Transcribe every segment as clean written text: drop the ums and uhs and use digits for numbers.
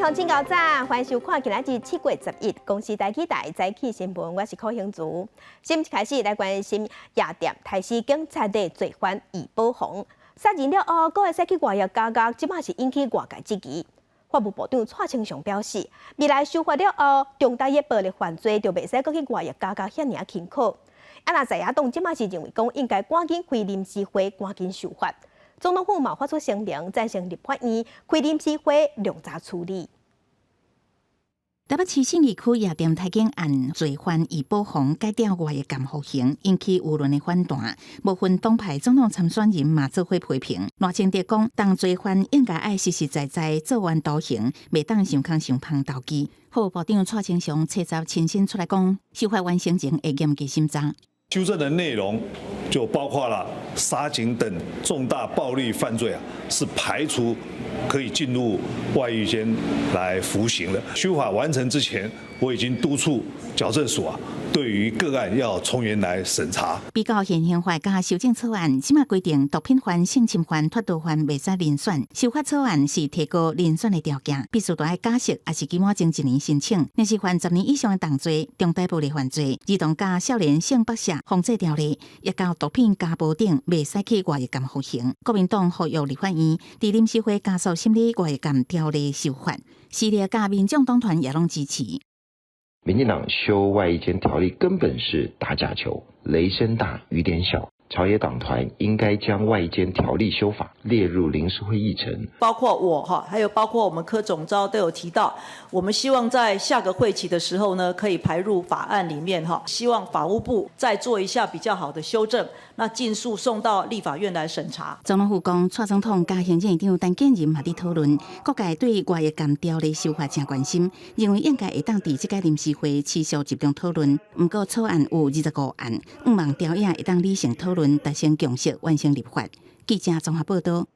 鄉親早晨，歡迎收看今仔日7月11公視台語台早起新聞，我是柯興竹。新聞開始來關心夜店刣死警察的罪犯易寶鴻，殺人了後，閣會使去外役監獄，這馬是引起外界質疑。法務部長蔡清祥表示，未來修法了後，重大的暴力犯罪就袂使閣去外役監獄遐爾仔輕巧。啊，若在野黨這馬是認為講應該趕緊開臨時會，趕緊修法。總統府嘛發出聲明，贊成立法院開臨時會量查處理。台北市信義區夜店刣警案罪犯易寶鴻改調外役監服刑，引起輿論的反彈。無分黨派總統參選人嘛做伙批評。賴清德講，重罪犯應該愛實實在在做完徒刑，袂當傷空傷芳投機。法務部長蔡清祥初十親身出來講，修法完成前會嚴格審查。修正的內容就包括了殺警等重大暴力犯罪啊，是排除可以進入外役監來服刑的。修法完成之前，我已經督促矯正署啊，對於個案要從嚴來審查。比較現行法佮修正草案，這馬規定毒品犯、性侵犯、脫逃犯袂使遴選。修法草案是提高遴選的條件，必須著愛假釋，抑是期滿前一年申請。若是犯10年以上的重罪、重大暴力犯罪、兒童佮少年性剝削防制條例，抑佮毒品家暴等，袂使去外役監服刑。國民黨呼籲立法院佇臨時會加速審理外役監條例修法，時力佮民眾黨團也攏支持。民進黨修外役監條例根本是打假球，雷聲大雨點小。朝野黨團應該將外役監條例修法列入臨時會議程。包括我哈，還有包括我們柯總召都有提到，我們希望在下個會期的時候呢，可以排入法案裡面哈。希望法務部再做一下比較好的修正，那盡速送到立法院來審查。總統府講，蔡總統佮行政院長陳建仁嘛佇討論，各界對外役監條例修法誠關心，認為應該會當佇這屆臨時會持續集中討論。毋過草案有25案，向望朝野會當理性討論，達成共識，完成立法。記者綜合報道。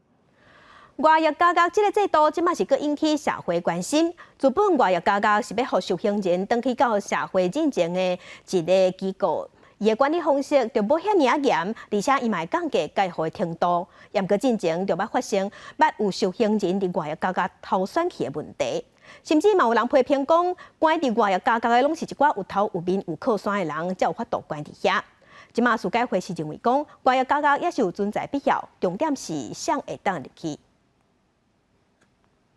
外役監獄這個制度，這馬是閣引起社會關心。自本外役監獄是欲予受刑人轉去到社會進前的一个機構，伊的管理方式就無遐爾仔嚴，而且伊嘛會降低戒護的程度。毋過進前就捌發生捌有受刑人佇外役監獄偷選去的問題，甚至嘛有人批評講，關佇外役監獄的攏是一寡有頭有面有靠山的人，才有法度關佇遐。這馬司改會是認為講，外役監獄也是有存在必要，重點是誰會當入去。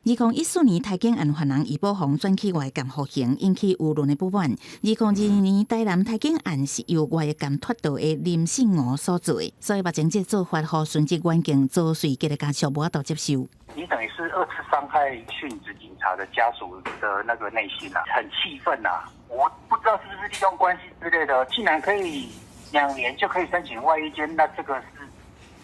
2014年刣警案犯人易寶鴻轉去外監服刑，引起輿論的不滿。2022年台南刣警案是由外役監脫逃的林信吾所做的，所以目前這做法予殉職遠景曹瑞杰的家屬無法度接受。你等於是二次傷害殉職警察的家屬的那個內心啊，很氣憤啊！我不知道是不是利用關係之類的，竟然可以2年就可以申請外役監，那這個是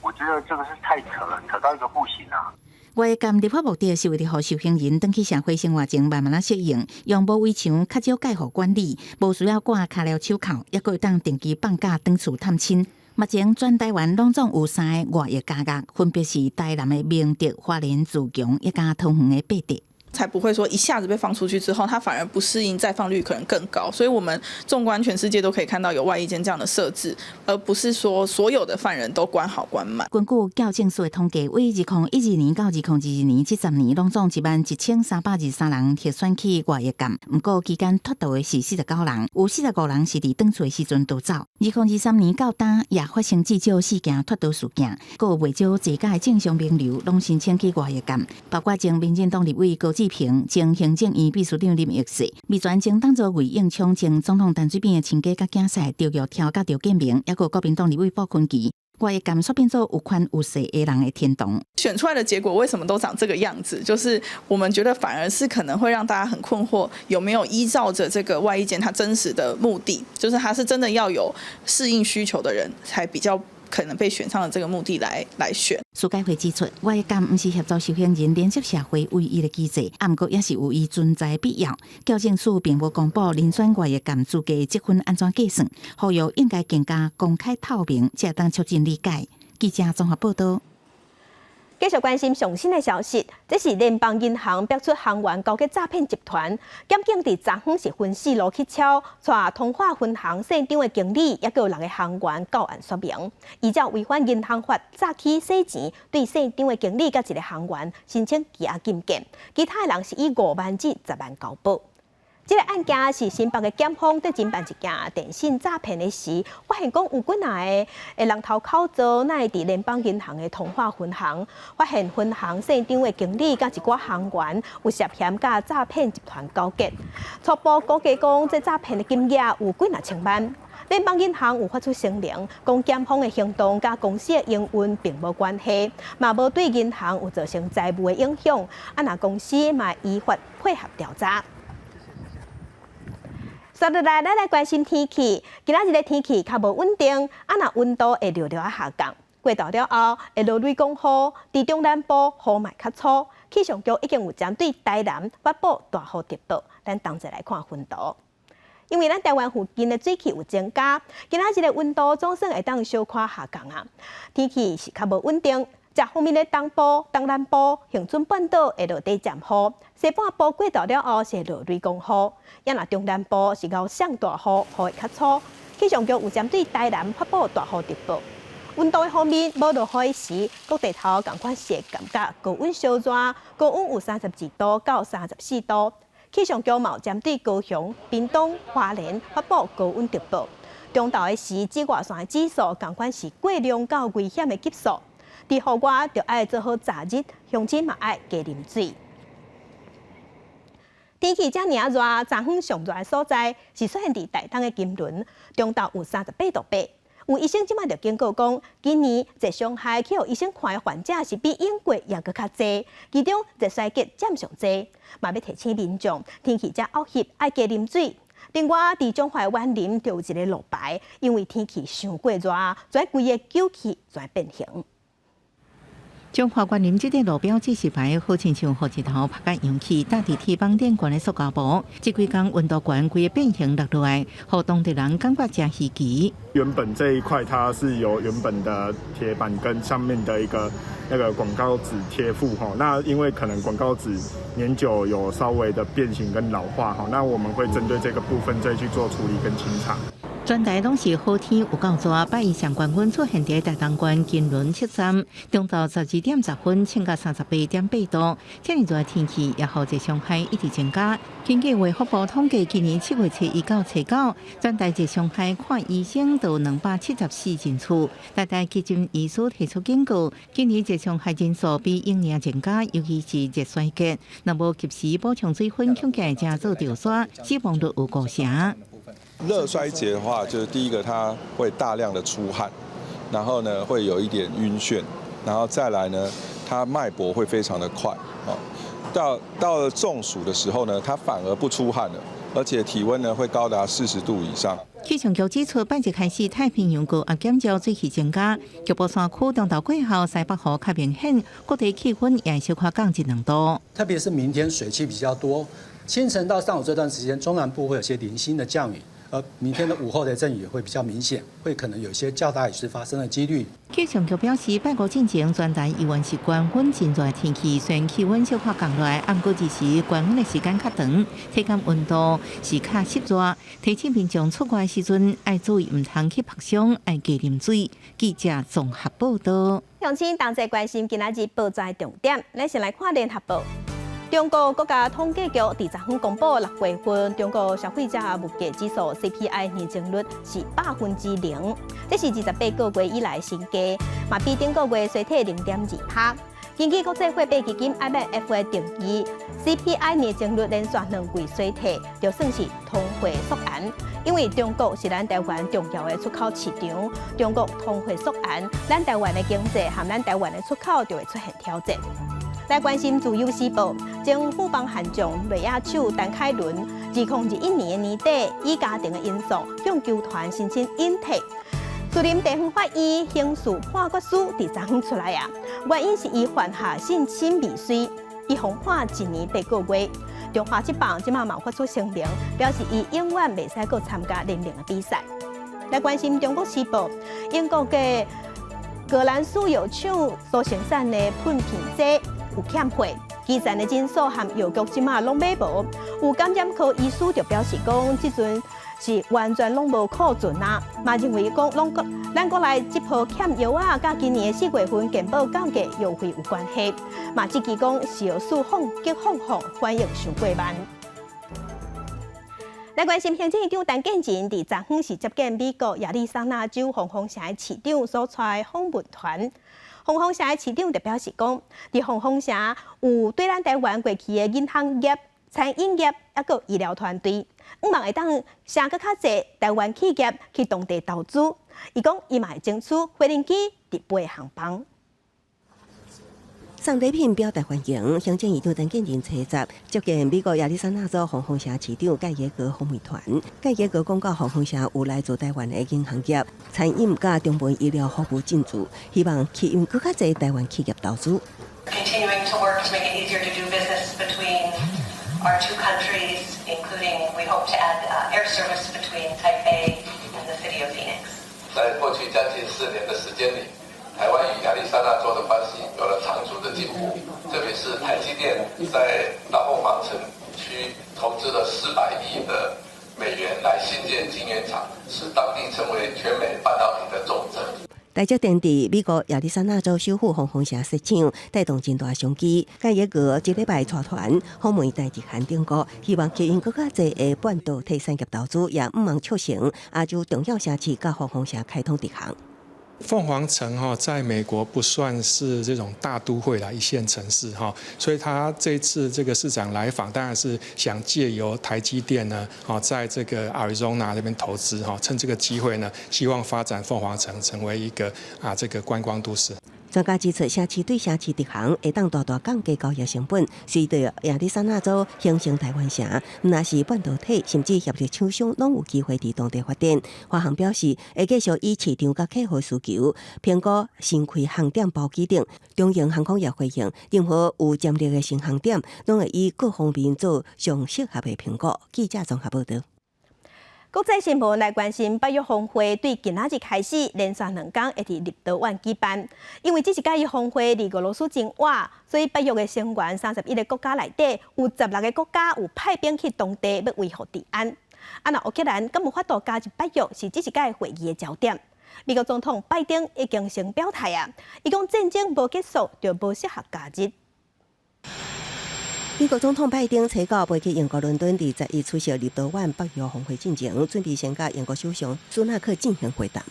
我覺得這個是太扯了，扯到一個不行啊！外役監立法目的是為著予受刑人轉去社會生活前慢慢仔適應，用無圍牆、較少戒護管理，無需要掛跤鐐手銬，抑閣會當定期放假轉厝探親。目前全台灣攏總有三个外役監獄，分別是台南的明德、花蓮自強，以及桃園的八德。才不會說一下子被放出去之後，他反而不適應，再放率可能更高。所以，我們縱觀全世界都可以看到有外役監這樣的設置，而不是說所有的犯人都關好關滿。根據矯正署的統計，為2012年到2022年這10年，攏總11,323人獲選去外役監。毋過期間脫逃的是49人，有45人是佇轉厝的時陣逃走。2023年到今也發生至少四件脫逃事件，閣有袂少坐監的政商名流攏申請去外役監，包括前民進黨立委高志平、前行政院秘書長林益世、味全前黨主魏應充、前總統陳水扁的親家佮囝婿張玉挑佮趙建銘，抑閣國民黨立委傅崐萁，外役監煞變做有權有勢的人的天堂。選出來的結果為什麼都長這個樣子？就是我們覺得反而是可能會讓大家很困惑，有沒有依照着這個外役監他真實的目的，就是他是真的要有適應需求的人才比較可能被選上的這個目的來選。司改會指出，外役監毋是協助受刑人連接社會唯一的機制，毋過也是有伊存在的必要。矯正署並無公布遴選外役監資格積分按怎計算，呼籲應該更加公開透明，才會當促進理解。記者綜合報道。繼續關心上新的消息，這是聯邦銀行爆出行員勾結詐騙集團，檢警佇昨昏是分四路去抄，帶通化分行姓張的經理，抑閣有六个行員到案說明，依照違反銀行法詐欺洗錢，對姓張的經理佮一个行員申請羈押禁見，其他的人是以5萬至10萬交保。這个案件是新北的檢方佇偵辦一件電信詐騙的時，發現講有幾若个人頭口座，哪會佇聯邦銀行的通化分行，發現分行姓張的經理佮一寡行員有涉嫌佮詐騙集團勾結，初步估計講這詐騙的金額有幾若千萬。聯邦銀行有發出聲明，講檢方的行動佮公司的營運並無關係，嘛無對銀行有造成財務的影響。啊，若公司嘛依法配合調查。接落來，咱來關心天氣。今仔日的天氣較無穩定，啊，若溫度會略略仔下降。過晝了後會落雷公雨，佇中南部雨嘛較粗。氣象局已經有針對台南發布大雨特報。咱同齊來看溫度，因為咱台灣附近的水汽有增加，今仔日的溫度總算會當小可下降啊。天氣是較無穩定。這方面的東部、東南部、恆春半島會落短暫雨，西半部過晝了後是落雷公雨，抑若中南部是𠢕上大雨，雨會較粗。氣象局有針對台南發布大雨特報。溫度的方面，無落雨時，各地頭仝款是會感覺高溫燒熱，高溫有32度到34度。氣象局嘛有針對高雄、屏東、花蓮發布高溫特報。中晝的時，紫外線指數仝款是過量到危險的級數。佇戶外就愛做好遮熱，鄉親嘛愛加啉水。天氣遮爾熱，昨昏上熱的所在是出現佇台東的金崙，中晝有38.8度。有醫生這擺就警告講，今年熱傷害去予醫生看的患者是比往過猶閣較濟，其中熱衰竭佔上濟，嘛欲提醒民眾天氣遮漚熱，愛加啉水。另外，佇彰化員林就有一個路牌，因為天氣傷過熱，所以規个扭曲全變形。彰化員林這個路標指示牌，好親像予日頭拍甲揚起，搭佇鐵枋頂懸的塑膠布，這幾工溫度懸，規个變形落落來，予當地人感覺誠稀奇。原本這一塊它是由原本的鐵板跟上面的一個那個廣告紙貼附吼，那因為可能廣告紙年久有稍微的變形跟老化吼，那我們會針對這個部分再去做處理跟清查。全台攏是好天有夠熱，拜一上懸溫出現佇台東縣金崙七站，中晝12點10分，衝到38.8度，遮爾熱的天氣也予熱傷害一直增加。根據衛福部統計，今年7月初一到初九，全台熱傷害看醫生都274人次。台大急診醫師提出警告，今年熱傷害人數比往年增加，尤其是熱衰竭，若無及時補充水分，恐驚會成做著沙，死亡率有五成。熱衰竭的話，就是第一個，它會大量的出汗，然後呢會有一點暈眩，然後再來呢，它脈搏會非常的快，哦，到了中暑的時候呢，它反而不出汗了，而且體溫呢會高達40度以上。氣象局指出，拜日開始太平洋高壓減少，水汽增加，局部山區中晝過後西北雨較明顯，各地氣溫也小可降一兩度。特別是明天水汽比較多，清晨到上午這段時間，中南部會有些零星的降雨。而明天的午後的陣雨會比較明顯，會可能有些較大雨勢發生的幾率。氣象局表示，拜五進前全台依然是高溫真熱天氣，雖然氣溫小可降落來，毋過日時高溫的時間較長，體感溫度是較濕熱。提醒民眾出外時陣愛注意，毋通去曝傷，愛加啉水。記者綜合報道。鄉親同齊關心今仔日報紙重點，咱先來看聯合報。中國國家統計局佇昨昏公布6月份中國消費者物價指數 CPI 年增率是0%，這是28個月以來新低，嘛比頂個月衰退0.2趴。根據國際貨幣基金 IMF 的定義，CPI 年增率連續兩季衰退，就算是通貨縮壓。因為中國是咱台灣重要的出口市場，中國通貨縮壓，咱台灣的經濟和咱台灣的出口就會出現挑戰。來關心自由時報，前富邦悍將內野手陳凱倫，2021年年底以家庭的因素向球團申請引退。士林地方法院刑事判決書佇昨昏出來啊，原因是伊犯下性侵未遂，伊予判一年八個月。中華職棒這馬嘛發出聲明，表示伊永遠袂使閣參加聯盟的比賽。來關心中國時報，英國嘅葛蘭素藥廠所生產的噴片劑有欠貨，基層的診所和藥局這馬攏買無。有感染科醫師就表示講，這陣是完全攏無庫存啊，嘛認為講攏國咱國內這波欠藥啊，佮今年4月份健保降價藥費有關係。嘛，這期講食藥署放激放放反應傷過慢。來關心行政院長陳建仁佇昨昏是接見美國亞利桑那州鳳凰城的市長所帶的訪問團。鳳凰城的市長就表示講，佇鳳凰城有對咱台灣過去的銀行業、餐飲業，抑閣醫療團隊，向望會當吸閣較濟台灣企業去當地投資。伊講伊嘛會爭取飛行機直飛航班。送禮品表達歡迎，行政院長陳建仁初十接見美國亞利桑那州鳳凰城市長蓋耶格訪問團。蓋耶格講到鳳凰城有來自台灣的銀行業、餐飲佮中文醫療服務進駐，希望吸引閣較濟台灣企業投資。 Continuing to work to make it easier to do business between our two countries, including we hope to add air service between Taipei and the city of Phoenix. 在過去將近4年的時間裡，台灣與亞利桑那州的關係有了長足的進步，特別是台積電在大鳳凰城區投資了400億的美元來興建晶圓廠，使當地成為全美半導體的重鎮。台積電佇美國亞利桑那州首府鳳凰城設廠，帶動真大商機。蓋耶格這禮拜帶團訪問台日韓等國，希望吸引閣較濟的半導體產業投資，也向望促成亞洲重要城市佮鳳凰城開通直航。鳳凰城哈，在美國不算是這種大都會啦，一線城市哈，所以他這次這個市長來訪，當然是想借由台積電呢，哦，在這個亞利桑那這邊投資哈，趁這個機會呢，希望發展鳳凰城成為一個啊這個觀光都市。專家指出，城市對城市直航會當大大降低交易成本，隨著亞利桑那州形成台灣城，毋但是半導體，甚至協力廠商攏有機會佇當地發展。華航表示，會繼續以市場佮客戶需求評估新開航點包機等。中榮航空也回應，任何有潛力的新航點，攏會以各方面做上適合的評估。記者綜合報道。國際新聞來關心，北約峰會對今仔日開始連續2工會佇立陶宛舉辦。因為這一屆峰會離俄羅斯真倚，所以北約的成員31個國家內底有16個國家有派兵去當地欲維護治安。啊，若烏克蘭敢有法度加入北約，是這一屆會議的焦點。美國總統拜登已經先表態啊，伊講戰爭無結束就無適合加入。美國總統拜登初九飛去英國倫敦，佇11出席立陶宛北約峰會進前，準備先佮英國首相蘇納克進行會談。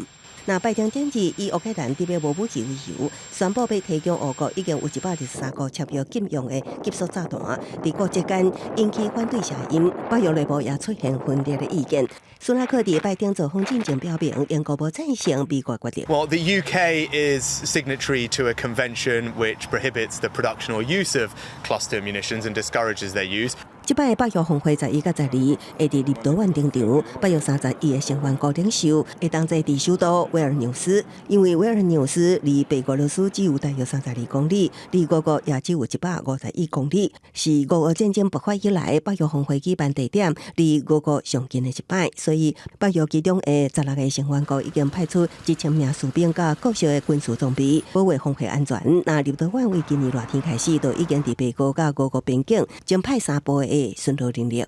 那拜登頂日以烏克蘭特別無武器為由，宣布欲提供烏國已經有123個簽約禁用的集束炸彈，佇國際間引起反對聲音。北約內部也出現分裂的意見。蘇納克佇拜登造訪進前表明，英國無贊成美國決定。 Well, the UK is signatory to a convention which prohibits the production or use of cluster munitions and discourages their use. 這擺北約峰會11佮12會佇立陶宛登場，北約31個成員國領袖會同齊佇首都維爾紐斯，因為維爾紐斯離白俄羅斯只有大約32公里，離俄國也只有151公里，是俄烏戰爭爆發以來北約峰會舉辦地點離俄國上近的一擺，所以北約其中的16個成員國已經派出1000名士兵佮各式的軍事裝備保衛峰會安全。那立陶宛為今年熱天開始，就已經佇白俄佮俄國邊境增派三倍的巡邏人力。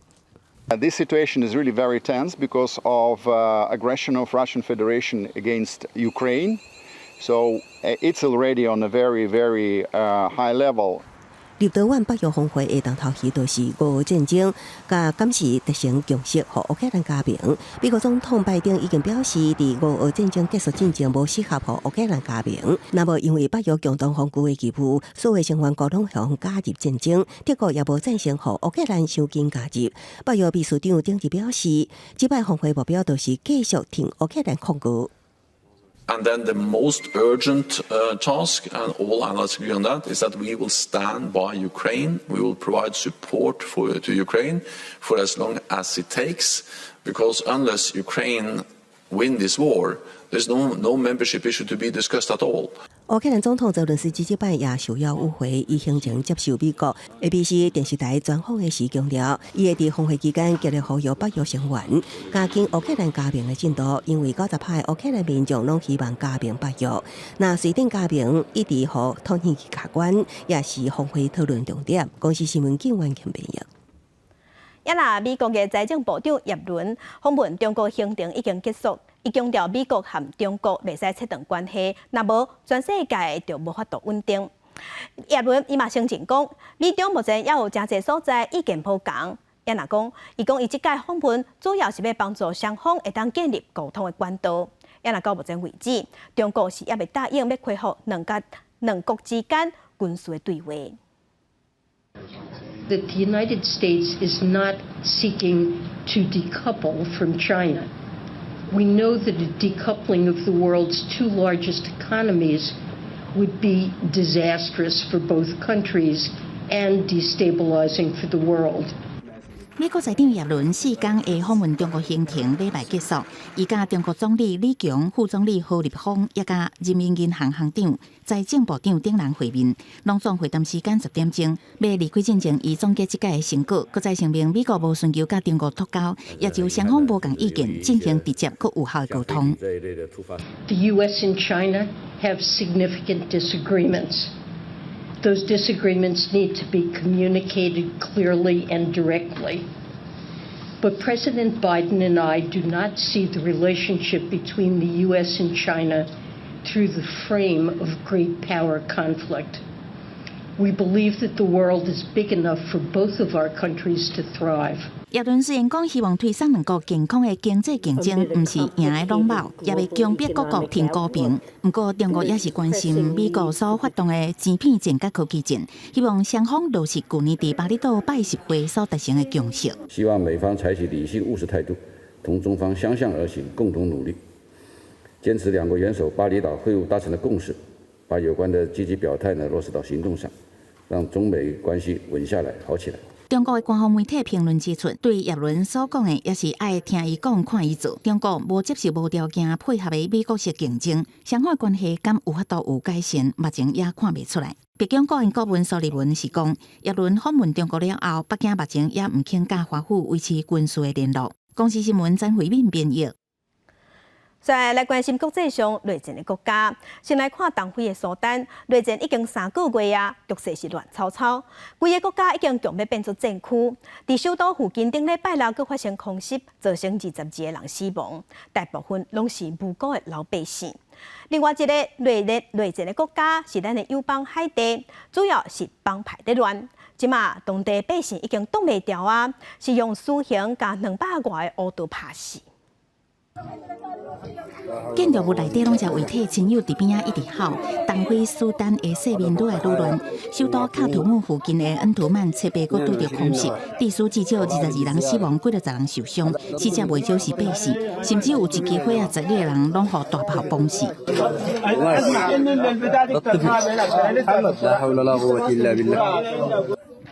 This situation is really very tense because of aggression of Russian Federation against Ukraine. So it's already on a very, very high level. 立陶宛北約峰會的重頭戲，就是俄烏戰爭，佮敢是達成共識，予烏克蘭加盟。美國總統拜登已經表示，佇俄烏戰爭結束進前，無適合予烏克蘭加盟。若無因為北約共同防禦的義務，所有成員國攏會加入戰爭。德國也無贊成予烏克蘭傷緊加入。北約秘書長頂日表示，這擺峰會目標就是繼續挺烏克蘭抗俄。 And then the most urgent task, and all analysts agree on that, is that we will stand by Ukraine. We will provide support to Ukraine for as long as it takes, because unless Ukraine win this war, there's no membership issue to be discussed at all. 烏克蘭總統澤倫斯基這擺也受邀與會，伊行前接受美國 ABC 電視台專訪的時強調，伊會佇峰會期間極力呼籲北約成員加緊烏克蘭加盟的進度，因為90%烏克蘭民眾攏希望加盟北約。若瑞典加盟一直予土耳其卡關，也是峰會討論重點。公視新聞警員編譯。啊若美國的財政部長葉倫訪問中國行程已經結束，伊強調美國和中國袂使切斷關係，若無全世界就無法度穩定。葉倫伊嘛承認講，美中目前猶有誠濟所在意見無仝。啊若講，伊講伊這擺訪問主要是欲幫助雙方會當建立溝通的管道。啊若到目前為止，中國是猶未答應欲恢復兩國之間軍事的對話。 That the United States is not seeking to decouple from China. We know that a decoupling of the world's two largest economies would be disastrous for both countries and destabilizing for the world. 美國財長葉倫4天的訪問中國行程禮拜結束，伊佮中國總理李強、副總理何立峰，也佮人民銀行行長、財政部長等人會面，攏總會談時間10點鐘。欲離開進前，伊總結這擺的成果，閣再聲明美國無尋求佮中國脫鈎，也就雙方無仝意見進行直接閣有效的溝通。 The U.S. and China have significant disagreements. Those disagreements need to be communicated clearly and directly. But President Biden and I do not see the relationship between the U.S. and China through the frame of great power conflict. We believe that the world is big enough for both of our countries to thrive. 葉倫雖然講希望推動兩國健康的經濟競爭，毋是贏的攏某，也袂強迫各國停高平。毋過中國也是關心美國所發動的晶片戰佮科技戰，希望雙方落實舊年佇巴厘島拜習會所達成的共識。希望美方採取理性務實態度，同中方相向而行，共同努力，堅持兩國元首巴厘島會晤達成的共識，把有關的積極表態呢落實到行動上，讓中美關係穩下來、好起來。中國的官方媒體評論指出，對葉倫所講的，也是愛聽伊講、看伊做。中國無接受無條件配合的美國式競爭，雙方關係敢有法度有改善，目前也看袂出來。白宮顧問顧問蘇利文是講，葉倫訪問中國了後，北京目前也毋肯佮華府維持軍事的聯絡。公視新聞曾慧敏編譯。再來關心國際上內戰的國家，先來看東非的蘇丹，內戰已經3個月啊，局勢是亂糟糟，規个國家已經強欲變做戰區。佇首都附近頂禮拜六閣發生空襲，造成22個人死亡，大部分攏是無辜的老百姓。另外一個內戰的國家是咱的友邦海地，主要是幫派佇亂。這馬當地百姓已經擋袂牢啊，是用私刑共200外个烏刀拍死。建築物內底攏是遺體，親友佇邊仔一直哭。東非蘇丹的世面愈來愈亂，首都喀土穆附近的恩圖曼冊八閣拄著空襲，致使至少22人死亡，幾若十人受傷，死者袂少是百姓，甚至有一支火仔12個人攏予大炮崩死。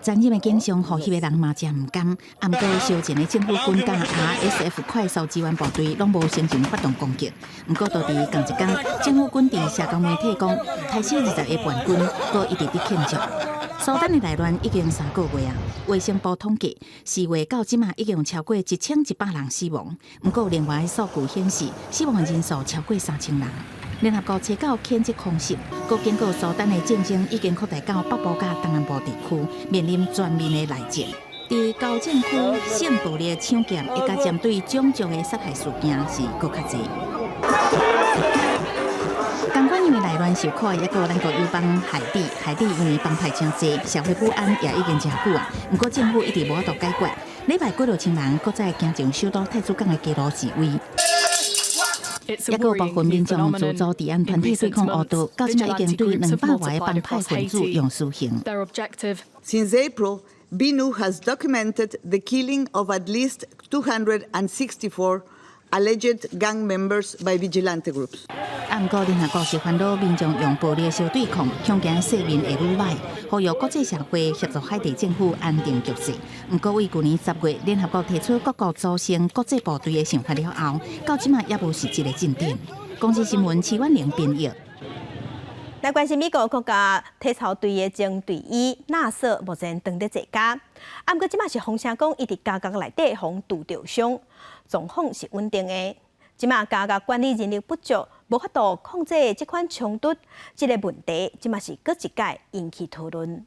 殘忍的景象，予彼个人嘛誠毋甘。啊，毋過相戰的政府軍佮 RSF 快速支援部隊攏無先前發動攻擊。毋過，佇佇仝一工，政府軍佇社交媒體講，殺死20個叛軍，閣一直佇慶祝。蘇丹的內亂已經3個月啊，衛生部統計，4月到這馬已經有超過1100人死亡。毋過，另外數據顯示，死亡的人數超過3000人。聯合國初九譴責空襲，閣警告蘇丹的戰爭已經擴大到北部佮東南部地區，面臨全面的內戰。佇交戰區，性暴力搶劫，以及針對種族的殺害事件是閣較濟。仝款因為內亂受苦的，猶閣有咱國友邦海地，海地因為幫派誠濟，社會不安也已經誠久啊。毋過政府一直無法度解決。禮拜幾落千人閣再行上首都太子港的街路示威。猶閣有部分民眾自組治安團體對抗烏刀，到這馬已經對200外个幫派分子用私刑。 Since April, BINUH has documented the killing of at least 264 alleged gang members by vigilante groups. 啊，毋過聯合國是煩惱民眾用暴力相對抗，恐驚世面會愈䆀，呼籲國際社會協助海地政府安定局勢。毋過，對舊年10月聯合國提出各國組成國際部隊的想法了後，到這馬猶無實質的進展。公視新聞徐婉玲編譯。來關心美國國家體操隊的前隊醫納瑟目前轉咧在家，啊，毋過這馬是風聲講，伊佇監獄內底予人揬著傷，狀況是穩定的。這馬監獄管理人力不足，無法度控制這款衝突，這個問題這馬是閣一擺引起討論。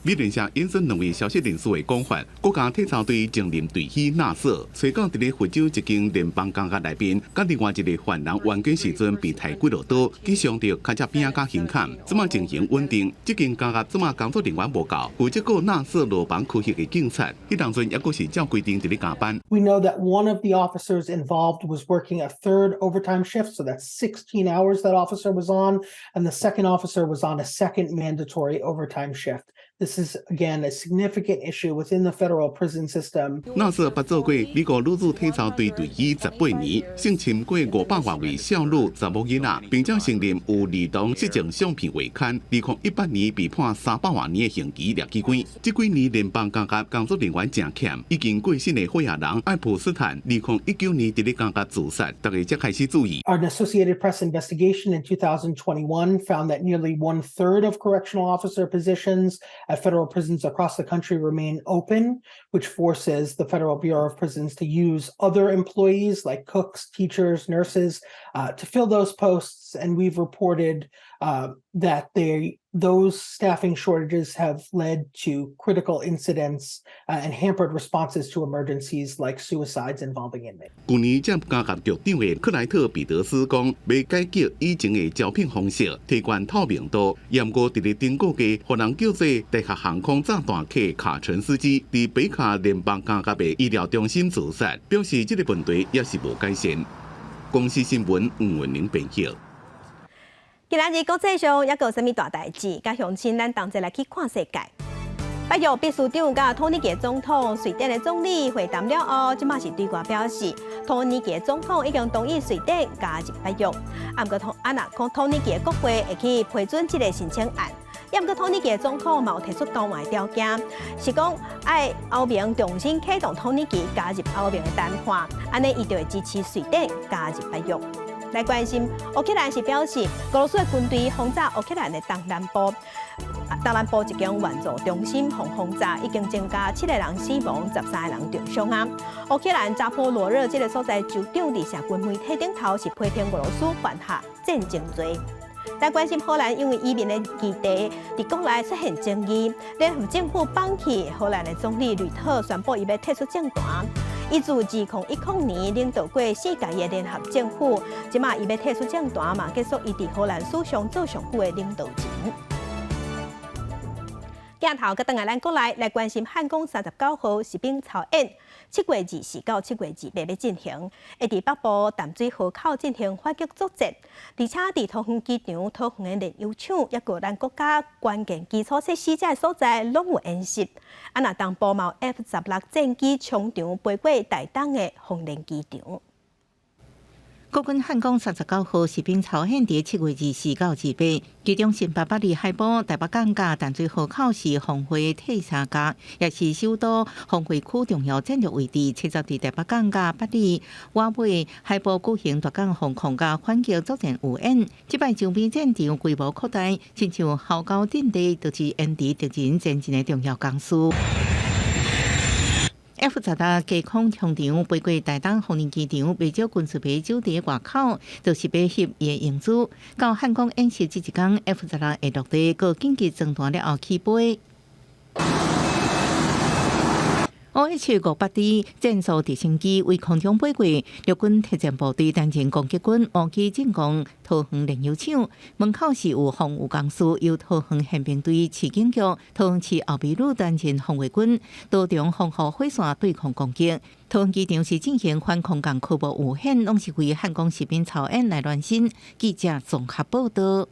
美聯社引述兩位消息人士的講法，國家體操隊前任隊醫納瑟，揣九佇咧佛州一間聯邦監獄內面，佮另外一个犯人冤家時陣被刣幾落刀，去傷著跤脊邊仔佮胸坎，這馬情形穩定。這間監獄這馬工作人員無夠，負責顧納瑟牢房區域的警察，彼當陣猶閣是照規定佇咧加班。 We know that one of the officers involved was working a third overtime shift, so that's 16 hours that officer was on, and the second officer was on a second mandatory overtime shift. This is again a significant issue within the federal prison system. 納瑟捌做過美國女子體操隊隊醫18年，性侵過500外位少女、查某囡仔，並且承認有兒童色情相片未刊。2018年被判300外年的刑期掠去關。這幾年聯邦監獄工作人員誠欠，已經過身的火藥人愛普斯坦，2019年佇咧監獄自殺，大家才開始注意。 An Associated Press investigation in 2021 found that nearly one third of correctional officer positions at federal prisons across the country remain open, which forces the Federal Bureau of Prisons to use other employees like cooks, teachers, nurses to fill those posts. And we've reported that those staffing shortages have led to critical incidents and hampered responses to emergencies like suicides involving inmates. 舊年接監獄局長的克萊特彼得斯講，欲改革以前的招聘方式，提懸透明度。毋過佇咧頂個月，予人叫做大學航空炸彈客卡陳斯基，佇北卡聯邦監獄的醫療中心自殺，表示這个問題猶是無改善。公視新聞吳文玲編譯。今仔日國際上猶閣有啥物大代誌？佮鄉親咱同齊來去看世界。北約秘書長佮土耳其總統、瑞典的總理會談了後，這馬是對外表示，土耳其總統已經同意瑞典加入北約。啊，毋過土啊若講土耳其的國會會去批准這个申請案。猶毋過土耳其的總統嘛有提出交換條件，是講愛歐盟重新啟動土耳其加入歐盟的談判，按呢伊就會支持瑞典加入北約。來關心烏克蘭是表示，俄羅斯的軍隊轟炸烏克蘭的東南部，東南部一間援助中心予轟炸，已經增加七個人死亡，13個人受傷啊。烏克蘭扎波羅熱這个所在州長佇社群媒體頂頭是批評俄羅斯犯下戰爭罪。來關心荷蘭因為移民的議題，佇國內出現爭議，聯合政府放棄荷蘭的總理呂特宣布伊欲退出政壇。伊自2010年領導過四屆的聯合政府，這馬伊欲退出政壇嘛，結束伊佇荷蘭史上做上久的領導人。鏡頭閣轉來咱國內來關心漢光39號實兵操演，7月24到7月28欲進行，會佇北部淡水河口進行反擊作戰，而且佇桃園機場、桃園的煉油廠，猶閣咱國家關鍵基礎設施這个所在，攏有演習。啊，若東部嘛有 F-16戰機衝場飛過台東的豐年機場。國軍漢光39號實兵操演佇7月24到28，其中新北八里海埔、台北港佮淡水河口是防衛鐵三角，也是首都防衛區重要戰略位置。設置佇台北港佮八里、外尾海埔舉行大港防空佮反擊作戰預演。這擺周邊戰場規模擴大，親像壕溝陣地，就是演習敵人前進的重要工事。F-16低空衝場飛過台東豐年機場，袂少軍事迷守佇外口，就是欲翕伊的影子。到漢光演習這一工，F-16會落地，閣緊急轉彈了後起飛。OH-58D 戰術直升機為空中飛過，陸軍特戰部隊擔任攻擊軍，無機進攻桃園煉油廠門口是有防禦工事，由桃園憲兵隊、市警局、桃園市後備旅擔任防衛軍，多重防護火線對抗攻擊。桃園機場是進行反空降科目預演，攏是為漢光實兵操演來暖身。記者綜合報道。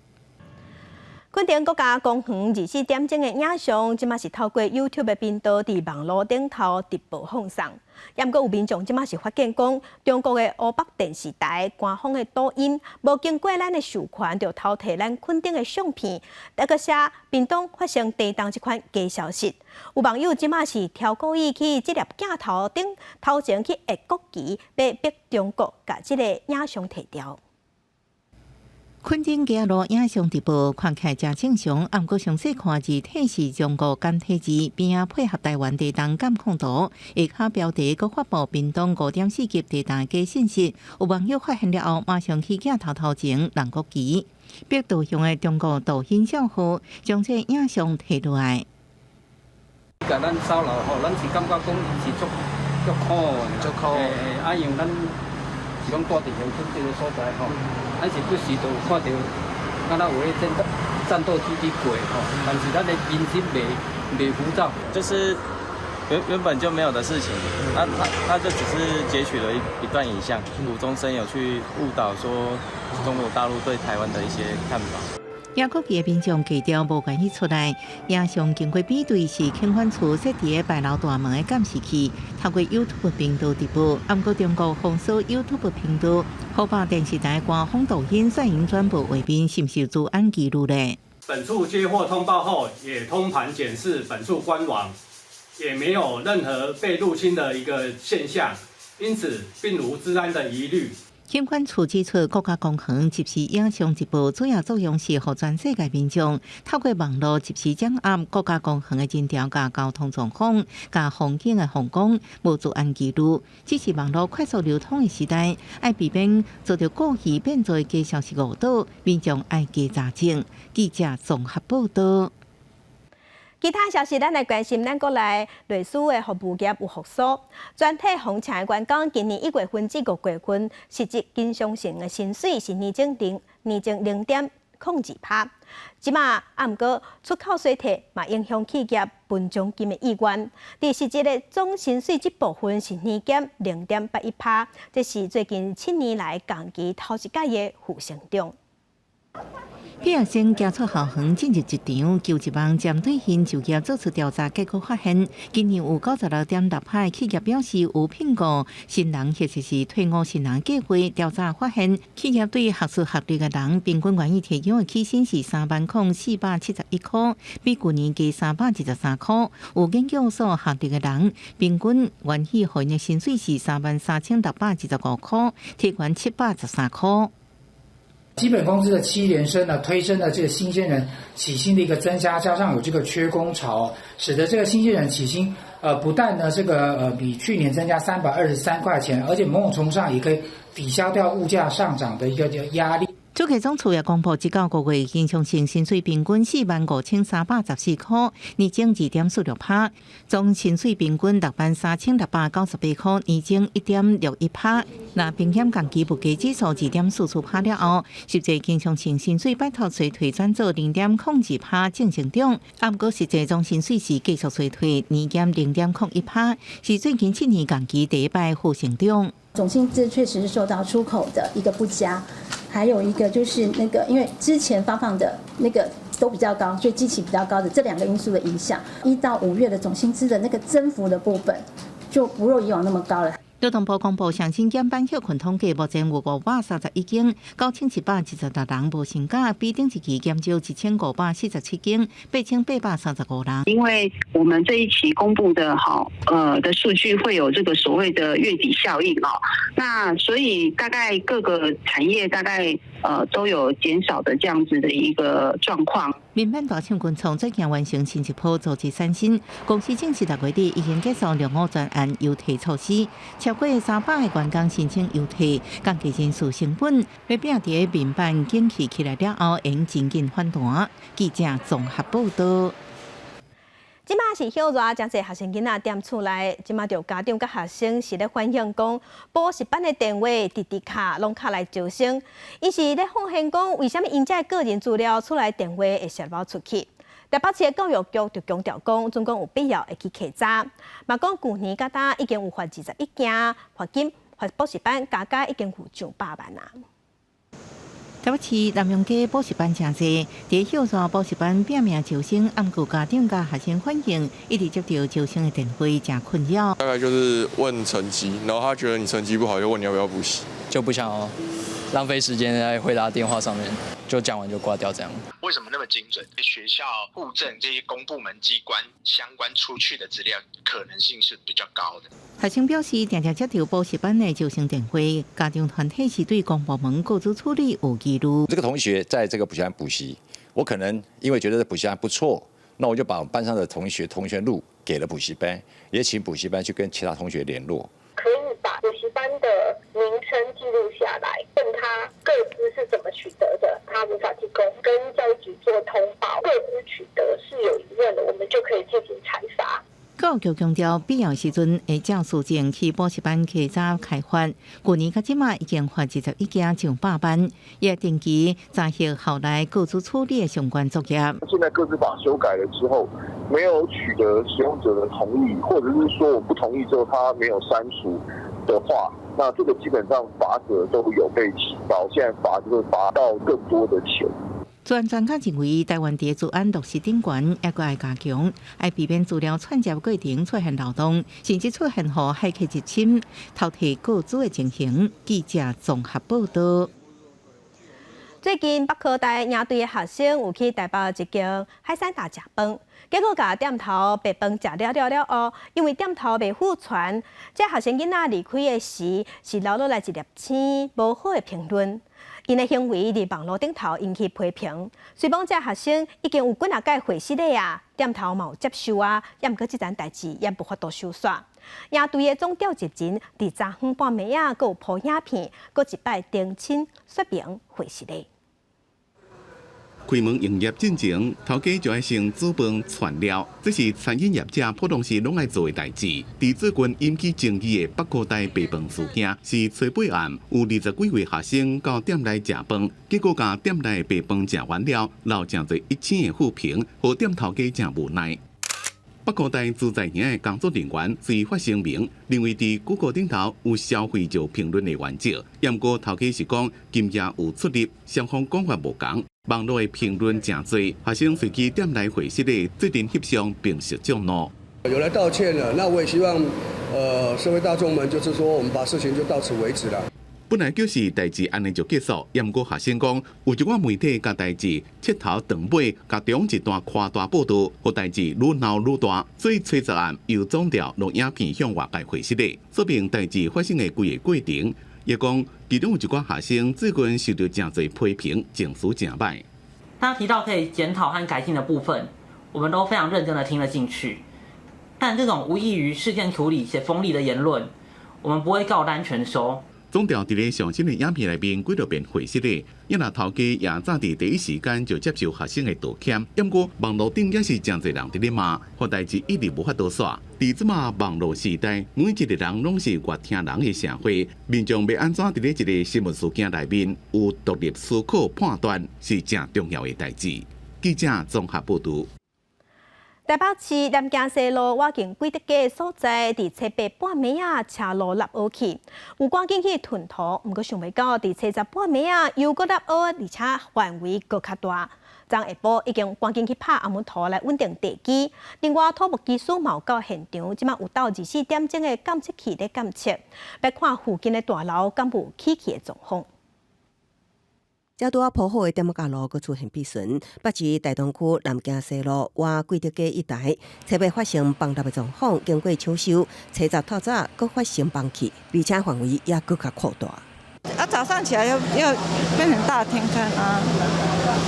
墾丁國家公園24點鐘的影像，這馬是透過 YouTube 的頻道佇網路頂頭直播放送。猶毋過有民眾這馬是發現講，中國的烏北電視台官方的抖音，無經過咱的授權，就偷提咱墾丁的相片，閣寫屏東發生地動這款假消息。有網友這馬是超故意去這粒鏡頭頂頭前去挹國旗，欲逼中國共這个影像提掉。墾丁街仔路影像直播看起來誠正常，毋過詳細看字體是中國簡體字，邊仔配合臺灣地動監控圖，下跤標題閣發布屏東5.4級地動假信息。有網友發現了後，馬上去鏡頭頭前人國旗，被盜用的中國抖音帳號將這影像提落來。共咱騷擾吼，咱是感覺講伊是足足苦的，足苦。啊，因為咱是講住佇鄉村這個所在吼，咱是不時都有看著，敢若有彼戰鬥機佇過吼，但是咱的民心袂浮躁。就是原本就沒有的事情，那他就只是截取了一段影像，無中生有去誤導說中國大陸對台灣的一些看法。英國籍的民眾低調無願意出來，影像經過比對是警管處設佇白樓大門的監視器，透過 YouTube 頻道直播。毋過中國封鎖 YouTube 頻道，湖北電視台官方抖音攝影轉播畫面是毋是有資安疑慮咧？本處接獲通報後，也通盤檢視本處官網，也沒有任何被入侵的一個現象，因此並無資安的疑慮。警管處指出，國家公園即時影像直播主要作用是予全世界民眾透過網路即時掌握國家公園的人潮佮交通狀況、佮風景的風光，無資安疑慮。只是網路快速流通的時代，愛避免遭著故意變造的假消息誤導，民眾愛加查證。記者綜合報道。其他消息，咱來關心咱國內類似的服務業有復甦，全體風車的員工今年1月份至5月份，實質經常性的薪水是年增0.02%。這馬啊，毋過出口衰退嘛，影響企業分獎金的意願。佇實質的總薪水這部分是年減0.81%，這是最近7年來同期頭一擺的負成長。畢業生行出校園進入職場，求職網針對𪜶就業做出調查，結果發現，今年有96.6%企業表示有聘僱新人或者是退伍新人計劃。調查發現，企業對學術學歷的人平均願意提供的起薪是30,471塊，比舊年加323塊。有研究所學歷的人，平均願意予𪜶的薪水是33,625塊，提懸713塊。基本工資的7連升呢，推升了這個新鮮人起薪的一個增加，加上有這個缺工潮，使得這個新鮮人起薪，不但呢這個比去年增加323塊錢，而且某種程度上也可以抵消掉物價上漲的一個壓力。主計總處也公布，這到5月經常性薪水平均45,314塊，年增2.46%；總薪水平均63,698塊，年增1.61%。若平減同期物價指數2.44%了後，實際經常性薪水擺脫衰退，轉做0.02%正成長。啊，毋過實際總薪水是繼續衰退，年減0.01%，是最近7年同期第一擺負成長。總薪資確實是受到出口的一個不佳，還有一個就是那個，因為之前發放的那個都比較高，所以基期比較高的這兩個因素的影響，1到5月的總薪資的那個增幅的部分就不若以往那麼高了。勞動部公布上新減班歇睏統計，目前有531間，9,776人無薪假，比頂一期減少1,547間，8,835人。因為我們這一期公布的好的數據會有這個所謂的月底效應哦，那所以大概各個產業大概都有減少的這樣子的一個狀況。民辦大廠群創最近完成新一波組織刪新，公司正式6月底已經結束兩五專案優退措施，超過300個員工申請優退，降低人事成本，欲拼佇民辦景氣起來了後，會真緊反彈。記者綜合報道。這馬是歇熱，誠濟學生囡仔踮厝內，這馬就家長佮學生是咧反映講，補習班的電話直直敲攏敲來招生，𪜶是咧發現講，為啥物𪜶遮的個人資料厝內電話會洩露出去？台北市的教育局就強調講，準講有必要會去稽查，嘛講舊年到今已經有罰21件罰金，罰補習班加加已經有上百萬啊。台北市南陽街補習班誠濟，佇歇熱補習班拼命招生，毋過家長佮學生反映，一直接到招生的電話，誠困擾。大概就是問成績，然後他覺得你成績不好，就問你要不要補習，就不想哦。浪費時間在回答電話上面，就講完就掛掉這樣。為什麼那麼精準？學校、戶政這些公部門機關相關出去的資料，可能性是比較高的。學生表示，定定接著補習班的招生電話，家長團體是對公部門個資處理有疑慮。這個同學在這個補習班補習，我可能因為覺得這補習班不錯，那我就把我班上的同學同學錄給了補習班，也請補習班去跟其他同學聯絡。可以把補習班的名稱記錄下來，問他個資是怎麼取得的，他無法提供，跟教育局做通報，個資取得是有疑問的，我們就可以進行裁罰。教育局強調，必要時陣會照事證去補習班稽查開罰。去年到這馬已經罰21間上百萬，也定期查核校內個資處理的相關作業。現在個資法修改了之後，沒有取得使用者的同意，或者是說我不同意之後，他沒有刪除的話，那這個基本上罰則都有被提高，現在罰就會罰到更多的錢。專專家認為，台灣佇資安落實頂懸，猶閣愛加強，愛避免資料串接過程出現漏洞，甚至出現予駭客入侵、偷提個資的情形。記者綜合報道。最近北科大營隊的學生有去台北一間海產店食飯，結果共店頭白飯食了了了後，因為店頭袂付傳，這學生囡仔離開的時是留落來一粒星無好的評論。𪜶的行為佇網路頂頭引起批評。雖罔這學生已經有幾若擺回失禮啊，店頭嘛有接受啊，也毋過這層代誌也無法度收煞。營隊的總召集人佇昨昏半暝仔，閣有 po 影片，閣一擺澄清說明回失禮。開門營業進前，頭家就愛先煮飯傳料，這是餐飲業者普通時攏愛做的代誌。佇最近引起爭議的北科大白飯事件，是初八暗有20幾位學生到店內食飯，結果共店內白飯食完了，留誠濟一星的負評，予店頭家誠無奈。北科大自在營的工作人員隨發聲明，認為佇谷歌頂頭有消費者評論的原則，毋過頭家是講金額有出入，雙方講法無仝。網路的評論誠濟，學生隨去店內會失禮做陣翕相並受眾怒。有來道歉了，那我也希望，社會大眾們就是說，我們把事情就到此為止了。本來就是代誌按呢就結束，毋過學生講，有一寡媒體共代誌切頭斷尾，共中一段誇大報道，予代誌愈鬧愈大，所以初十暗由總調錄影片向外界回釋的，說明代誌發生的規个過程。伊講，其中有一寡學生最近受著誠濟批評，情緒誠歹。他提到可以檢討和改進的部分，我們都非常認真的聽了進去。但這種無異於事件處理且鋒利的言論，我們不會照單全收。總調佇咧上新的影片內面幾落遍回釋的，伊若頭家也早佇第一時間就接受學生的道歉。毋過網路頂也是誠濟人佇咧罵，予代誌一直無法度煞。佇這馬網路時代，每一個人攏是閱聽人的社會，民眾欲按怎佇咧一个新聞事件內面有獨立思考判斷，是誠重要的代誌。記者綜合報導。台北市南京西路倚近貴德街所在，佇初八半暝仔，車路凹凹去，有趕緊去褪土，毋過想袂到佇初十半暝仔又閣凹凹，而且範圍閣較大。昨下晡已經趕緊去拍紅毛土來穩定地基。另外，土木技師嘛有到現場，這馬有鬥24點鐘的監測器咧監測，欲看附近的大樓敢有起去的狀況。這拄仔鋪好的點仔路，閣出現破損。北市大同區南京西路倚貴德街一帶，初八發生崩塌的狀況，經過搶修，初十透早閣發生崩去，而且範圍也閣較擴大。啊，早上起來又又變成大天坑啊，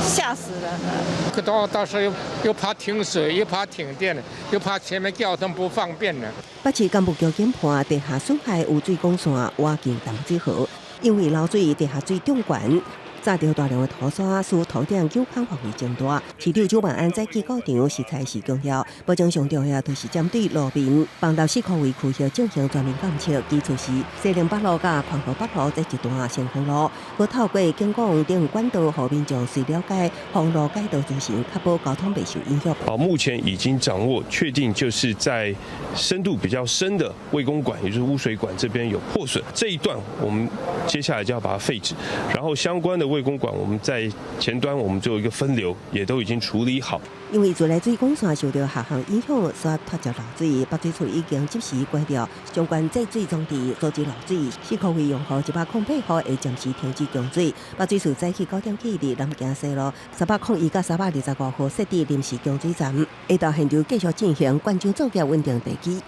嚇死人了！可到時候又怕停水，又怕停電，又怕前面交通不方便了。北市幹部局研判，地下損害有水管線倚近淡水河，因為漏水地下水漲懸。炸著大量的土沙，使土頂久空範圍增大。市長蔣萬安在記稿場實在是強調，目前上重要就是針對路面崩塌四箍圍區域進行全面監測，其次是西寧北路佮寬和北路這一段先鋒路，閣透過警廣等管道，予民眾隨了解封路改道進行，確保交通袂受影響。好，目前已經掌握確定，就是在深度比較深的衛工管，也就是污水管這邊有破損，這一段我們接下來就要把它廢止，然後相關的衛魏公館，我們在前端我們做一個分流，也都已經處理好。因為自來水管線受著下降影響，煞脫節漏水，北水處已經即時關掉相關制水裝置，阻止漏水。四箍位用戶108號會暫時停止供水。北水處早起9點起佇南京西路301甲325號設置臨時供水站，下晝現場繼續進行灌漿作業，穩定地基。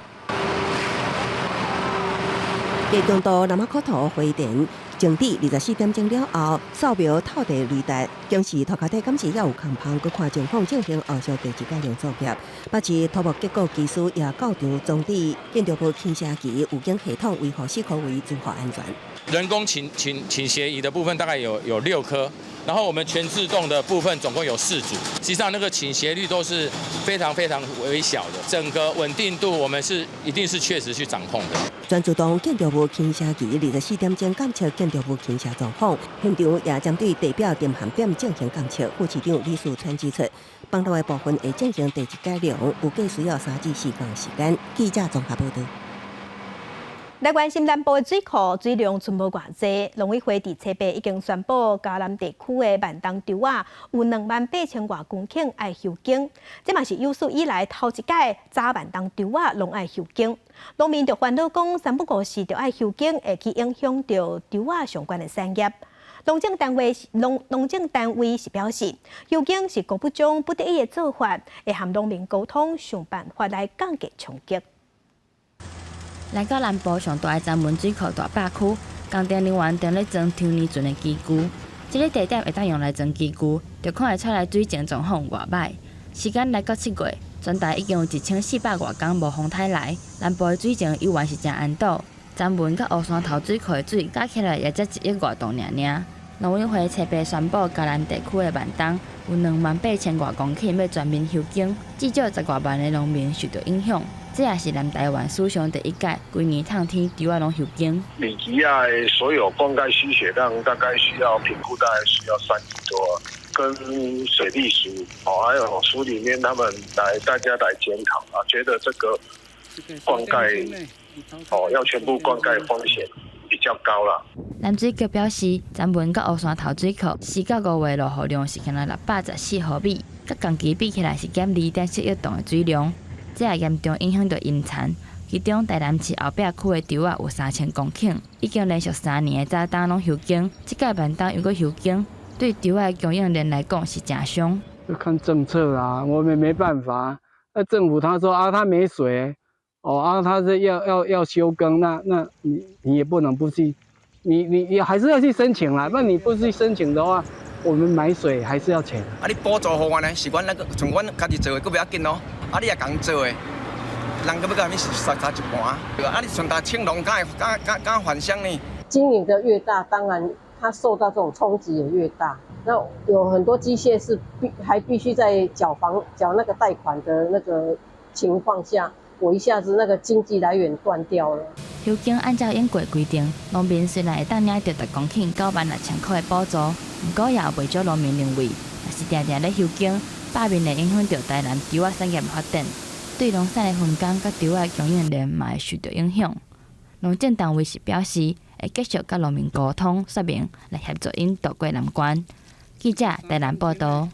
低中度南仔苦頭回電靜止24點鐘了後，掃描透地雷達，顯示塗跤底敢是猶有空縫，閣看情況進行後續地質改良作業。北市土木結構技師也到場裝置建築物傾斜儀預警系統，維護四箍位住戶安全。人工傾斜儀的部分大概有6顆，然後我們全自動的部分總共有四組。實際上那個傾斜率都是非常非常微小的，整個穩定度我們是一定是確實去掌控的。全自動建築物傾斜儀24點鐘監測建築物傾斜狀況，現場也針對地表沉陷點進行監測。副市長李樹川指出，崩落的部分會進行地質改良，預計需要3至4天時間。記者綜合報導。來關心南部的水庫水量賰無偌濟，農委會佇初八已經宣布，嘉南地區的慢冬稻仔有28,000外公頃愛休耕，這嘛是有史以來頭一擺早慢冬稻仔攏愛休耕。農民就煩惱講，三不五時就愛休耕，會去影響著稻仔相關的產業。農政單位是表示，休耕是國不中不得已的做法，會和農民溝通，想辦法來降低衝擊。來到南部上大的曾文水庫大壩區，工程人員正咧裝長年船的機具。這个地點會當用來裝機具，就看會出來水情狀況偌䆀。時間來到7月，全台已經有1400外工無風颱來，南部的水情猶原是誠安堵。曾文佮烏山頭水庫的水加起來也才1億外噸爾爾。農委會初八宣布，嘉南地區的慢冬有28,000外公頃欲全面休耕，至少10外萬个農民受著影響。這也是南台灣史上第一屆，規年透天稻仔攏休耕。米吉亞的所有灌溉需水量大概需要評估，大概需要3億多，跟水利署哦，還有署裡面他們來大家來檢討啊，覺得這個灌溉哦要全部灌溉風險比較高啦。南水局表示，曾文佮烏山頭水庫4到5月落雨量是干焦614毫米，佮同期比起來是減2.7億噸的水量。這也嚴重影響著淹田，其中台南市後壁區的稻仔有3000公頃，已經連續3年的早冬攏休耕，這屆慢冬又閣休耕，對稻仔的供應鏈來講是誠傷。就看政策啦，我們沒辦法。那政府他說啊，他沒水，哦啊，他是要休耕，那你也不能不去，你還是要去申請啦。那你不去申請的話，我們買水還是要錢。啊，你補助予阮呢？是阮那個像阮家己做的，閣袂要緊咯。啊，你也共做的，人閣欲共你殺差一半。啊，你像大青農，敢會敢敢敢返鄉呢？經營的越大，當然它受到這種衝擊也越大。那有很多機械是還必須在繳房繳那個貸款的那個情況下，我一下子那個經濟來源斷掉了。休耕按照應過規定，農民雖然會當領著逐公頃96,000塊的補助，毋過也有袂少農民認為，若是定定咧休耕，罷免會影響著台南稻仔產業的發展，對農產的分工佮稻仔供應鏈嘛會受著影響。農政單位是表示，會繼續佮農民溝通說明，來協助𪜶渡過難關。記者台南報導。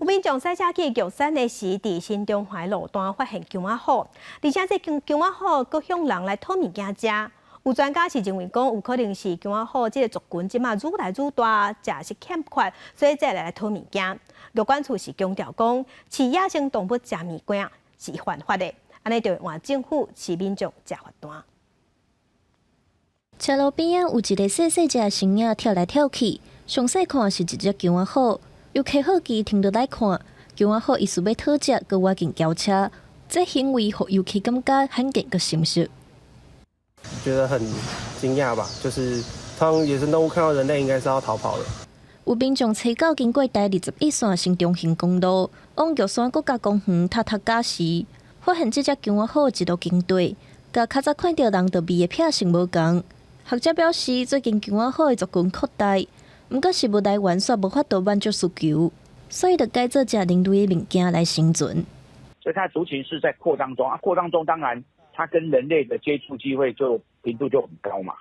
有民眾駛車去玉山的時，佇新中華路段發現姜仔虎，而且這姜仔虎閣向人來討物件食。有專家是認為講，有可能是姜仔虎這个族群這馬愈來愈大，食食欠缺，所以才來討物件。鹿管處是強調講，飼野生動物食物件是犯法的，按呢就會換政府市民眾食罰單。車路邊仔有一个細細隻的身影跳來跳去，詳細看是一隻姜仔虎。遊客好奇停落來看，姜仔虎疑似欲討食，閣倚近轎車，這行為予遊客感覺罕見閣心實。覺得很驚訝吧，就是通常野生動物看到人類應該是要逃跑的。有民眾初九經過台21線新中興公路，往玉山國家公園踢踢甲時，發現這隻姜仔虎一路經過，佮較早看著人就覕的癖性無仝。學者表示，最近姜仔虎的族群擴大，毋過食物來源煞無法度滿足需求，所以就改做食人類的物件來生存。所以它的族群是在擴張中啊，擴張中當然它跟人類的接觸機會就頻度就很高嘛。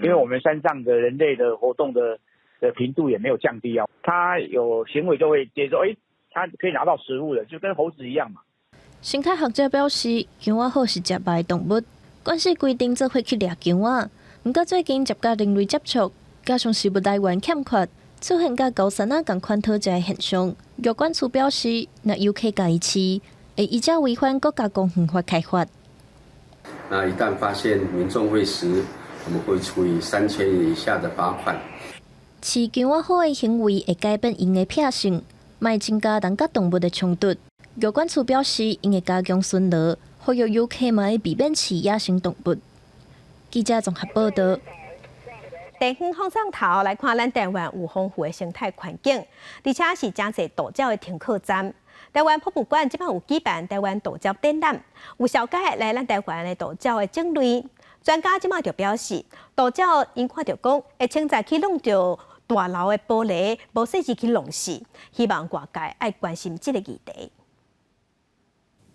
因為我們山上的人類的活動的的頻度也沒有降低啊。它有行為就會接受，欸，它可以拿到食物的，就跟猴子一樣嘛。生態學者表示，姜仔虎是食肉的動物，慣勢規定做伙去掠姜仔。毋過最近捷佮人類接觸，加上食物來源欠缺，出現佮高山仔仝款討食的現象。玉管處表示，若遊客共伊飼，會依照違反國家公園法開罰。那一旦發現民眾餵食，我們會處以3000元以下的罰款。飼姜仔虎的行為會改變𪜶的脾性，嘛會增加人佮動物的衝突。玉管處表示，𪜶會加強巡邏，呼籲遊客嘛愛避免飼野生動物。記者綜合報道。地方放上頭來看，咱台灣有豐富的生態環境，而且是誠濟渡鳥的停靠站。台灣博物館這擺有舉辦台灣渡鳥展覽，有紹介來咱台灣的渡鳥的種類。專家這擺就表示，渡鳥𪜶看著講會清早去弄著大樓的玻璃，無細緻去弄死。希望外界愛關心這个議題。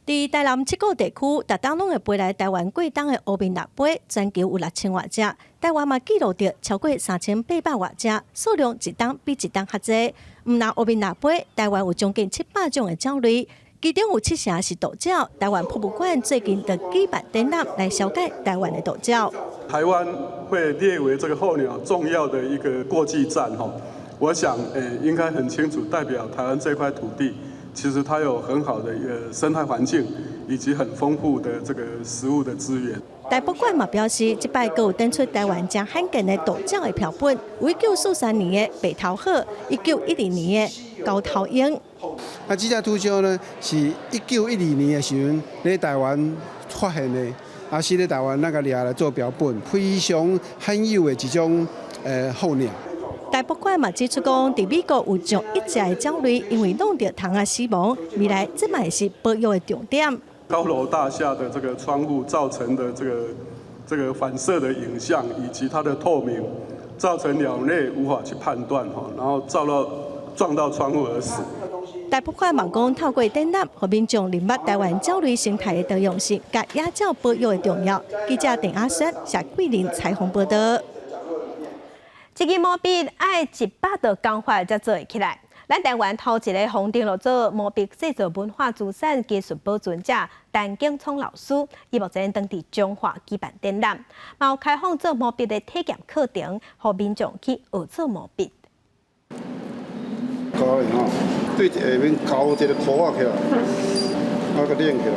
佇台南七股地區，逐冬攏會飛來台灣過冬的烏面蜊飛，全球有6000外隻，台灣嘛記錄著超過3800外隻，數量一冬比一冬較濟。毋但烏面蜊飛，台灣有將近700種的鳥類，其中有七成是渡鳥。台灣博物館最近就舉辦展覽來紹介台灣的渡鳥。台灣會列為這個候鳥重要的一個過境站，吼，我想，應該很清楚，代表台灣這塊土地。其實它有很好的一個生態環境，以及很豐富的這個食物的資源。台博館嘛表示，這擺閣有展出台灣誠罕見的渡鳥的標本，有1943年的白頭鶴，1910年的高頭鷹。啊，這隻秃鵲呢，是1912年的時陣咧台灣發現的，啊，是咧台灣咱共掠來做標本，非常罕有的一種候鳥。台博館嘛指出講，佇美國有上億隻的鳥類，因為弄著窗仔死亡，未來這嘛是保育的重點。高樓大廈的這個窗戶造成的這個反射的影像，以及它的透明，造成鳥類無法去判斷，然後照到撞到窗戶而死。台博館嘛講，透過展覽，予民眾認捌台灣鳥類生態的多樣性，佮野鳥保育的重要。記者鄧阿雪、謝桂林採訪報導。這支毛筆愛100道工法才做會起來。咱台灣頭一个予登錄做毛筆製作文化資產技術保存者陳景聰老師，伊目前當佇彰化舉辦展覽，嘛有開放做毛筆的體驗課程，予民眾去學做毛筆。膠吼，對下面勾一个箍仔起來，啊，閣連起來。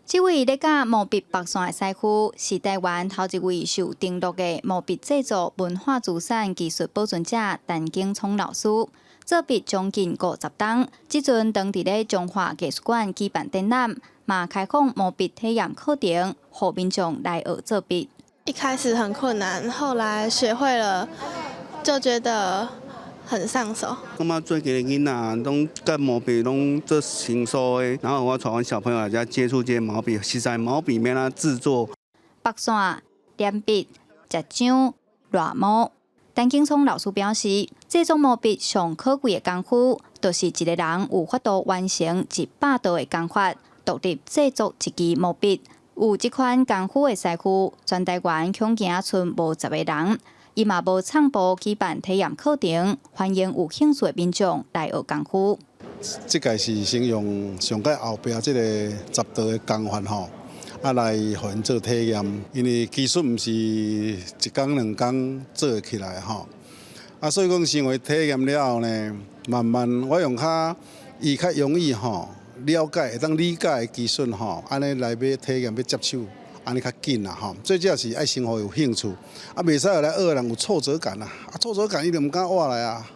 這位咧教毛筆縛線的師傅，是台灣頭一位受登錄的毛筆製作文化資產技術保存者陳景聰老師。做筆將近50冬，這陣當佇咧彰化藝術館舉辦展覽，嘛開放毛筆體驗課程，予民眾來學做筆。一開始很困難，後來學會了，就覺得很上手。感覺最近的囡仔攏佮毛筆攏做生疏的，然後我帶阮小朋友來遮接觸這个毛筆，實在毛筆欲按怎製作。縛線、連筆、摺漿、賴毛。陳景聰老師表示，這種毛筆上可貴的功夫，就是一个人有法度完成100道的工法，獨立製作一支毛筆。有這款功夫的師傅，全台灣恐驚賰無10個人。伊嘛無藏步舉辦體驗課程，歡迎有興趣的民眾來學功夫。這屆是先用上蓋後壁這个十道的工法吼，啊來予𪜶做體驗，因為技術毋是一工兩工做會起來吼，啊所以講成為體驗了後呢，慢慢我用較伊較容易吼了解，會當理解的技術吼，按呢來欲體驗欲接手，按呢較緊啦吼。最主要是愛先予伊有興趣，啊袂使來學的人有挫折感啊，啊挫折感伊就毋敢活來啊。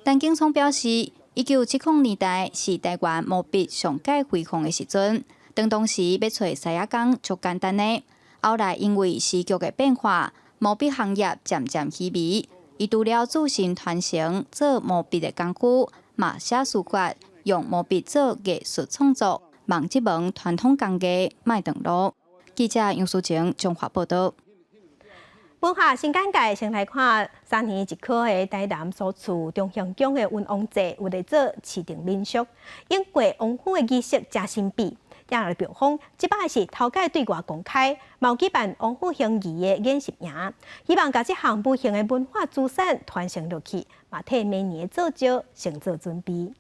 陳景聰表示，1970年代是台灣毛筆上蓋輝煌的時陣。當當時欲揣師仔工足簡單的，後來因為時局的變化，毛筆行業漸漸稀微。伊除了自身傳承做毛筆的功夫，嘛寫書法，用毛筆做藝術創作，望這門傳統工藝莫斷路。記者楊淑晴彰化報導。文化新簡介，先來看三年一考的台南蘇厝中興宮的文王祭，有咧做市場民俗，因過王府的儀式誠神秘。也來廟方，這擺是頭擺對外公開，嘛有舉辦王府行儀的研習營，希望共這項無形的文化資產傳承落去，嘛替明年的做醮先做準備。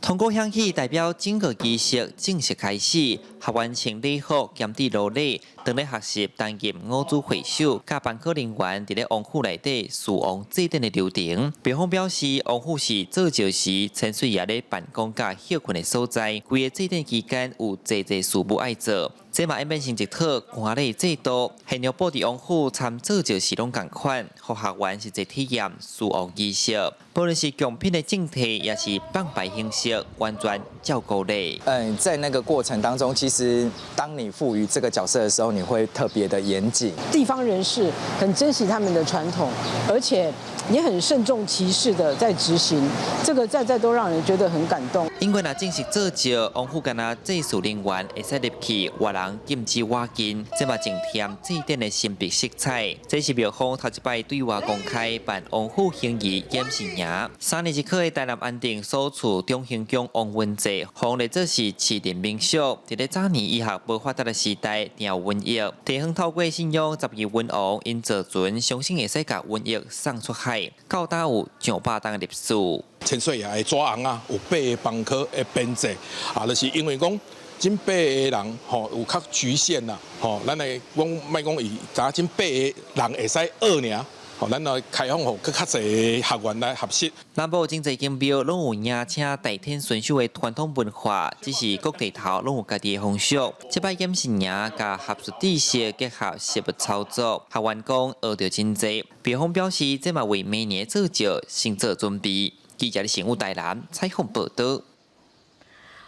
通鼓響起，代表整個儀式正式開始。學員穿禮服兼佇爐禮，當咧學習擔任五組會首，佮班課人員佇咧王府內底祀王祭典的流程。廟方表示，王府是做醮時千歲爺咧辦公佮歇睏的所在。規個祭典期間有濟濟事務愛做，這嘛演變成一套官禮制度。現場布佇王府參做醮時攏仝款，予學員實際體驗祀王儀式。無論是貢品的贈提，抑是放牌形式，完全照顧禮。嗯，在那個過程當中，其實當你賦予這個角色的時候，你會特別的嚴謹。地方人士很珍惜他們的傳統，而且也很慎重其事的在執行，這個在在都讓人覺得很感動。因為若正式做醮，王府干焦祭祀人員會使入去，外人禁止倚近，這嘛增添祭典的神秘色彩。這是廟方頭一擺對外公開辦王府行儀演習營。3年一考的台南安定所厝中興宮王瘟祭，予列做是市鎮民俗。佇咧早年醫學無發達的時代，定有瘟疫，地方透過信仰十二瘟王，𪜶坐船，相信會使共瘟疫送出海。到今有上百冬的歷史。千歲爺的紙尪仔有八个枋殼的編制，啊，就是因為講這八個人吼有較局限啦，吼，咱來講莫講伊，干焦這八个人會使學爾。吼，咱來開放予閣較濟學員來學習。南部真濟間廟攏有迎請代天巡守的傳統文化，只是各地頭攏有家己的風俗。這擺演習營佮學術知識結合實務操作，學員講學著真濟。廟方表示，這嘛為明年做醮先做準備。記者新聞台南採訪報導。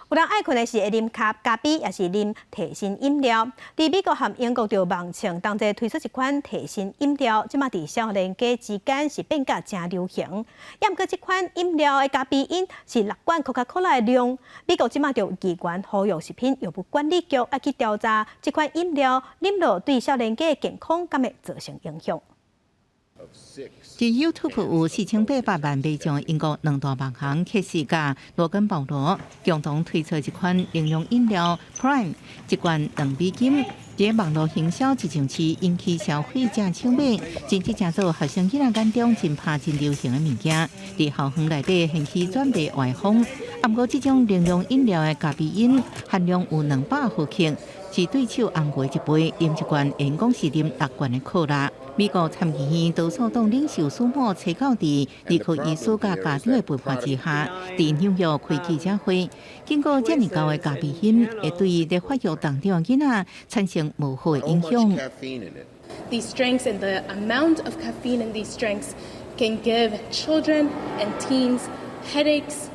有人愛睏的時會啉咖啡，抑是啉提神飲料。佇美國和英國就網唱同齊推出一款提神飲料，這馬佇少年家之間是變甲誠流行。抑毋過這款飲料的咖啡因是六罐可卡可樂的量。美國這馬就議員呼籲食品藥物管理局愛去調查這款飲料啉落對少年家的健康敢會造成影響。佇 YouTube 有4800萬買賬，英國兩大網紅克西佮羅根保羅共同推出一款能量飲料 Prime，一罐2美金。佇網路行銷一上市，引起消費者搶買，甚至成做學生囡仔眼中真拍真流行的物件。佇校園內底掀起轉賣歪風。啊，毋過這種能量飲料的咖啡因含量有200毫克，是對手紅牛一倍，啉一罐會當講是啉六罐的可樂。美國參議院多數黨領袖舒默揣九佇兒科醫師佮家長的陪伴之下，佇紐約開記者會，警告遮爾高的咖啡因會對咧發育當中囡仔產生無好的影響。 These drinks and the amount of caffeine in these drinks can give children and teens headaches.